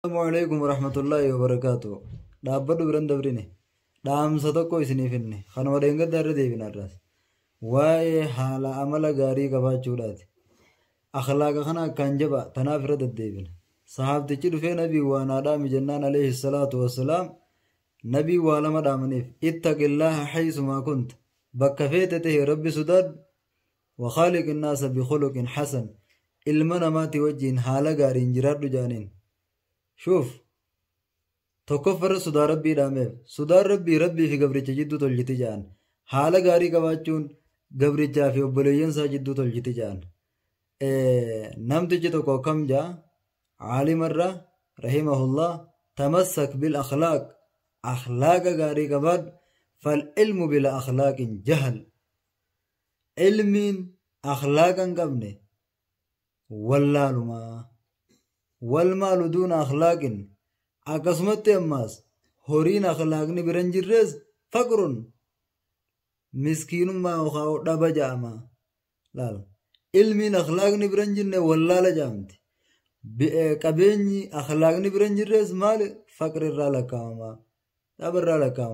Assalaamu alaikum warahmatullaahi wabarakaatu. Dhaabbadhu biran dabrine. Dhaamsa tokko isiniif hinne. Kanuma dheengaddaa irra deebina irraas. Waa'ee haala amala gaarii qabaachuudhaati. Akhlaaqa kana akkaan jaba tanaaf irra deddeebina. Sahaabtichi dhufee nabii waa naa dhaami jennaan alayhi salaatu wassalaam nabii waa lama dhaamaniif ittaqillaaha haysumaa kunta bakka feete ta'e rabbi sodaadhu wa khaaliqin naasa bikhuluqin hasan ilma namaati wajjiin haala gaariin jiraadhu jaaniin. Shuuf tokkoffarra sodaa rabbii dhaameef sodaan rabbii rabbii fi gabricha jidduu tolchiti ja'an haala gaarii qabaachuun gabrichaa fi obboleeyyan isaa jidduu tolchiti ja'an. Namtichi tokko akkam ja'a caalimarra rahimahullah tamassak bil akhlaaq akhlaaqa gaarii qabaadhu fal ilmu bila akhlaaqin jahal ilmiin akhlaaqa hin qabne wallaalumaa. Wal maalu duuna akhlaaqin akkasumatti ammaas horiin akhlaaqni bira hin jirres faqrun miskiinummaa yookaan dhaba ja'ama. Laal ilmiin akhlaaqni bira hin jirne wallaala ja'amti. Qabeenyi akhlaaqni bira hin jirres maali faqri irraa lakkaa'ama dhaba irraa lakkaa'ama.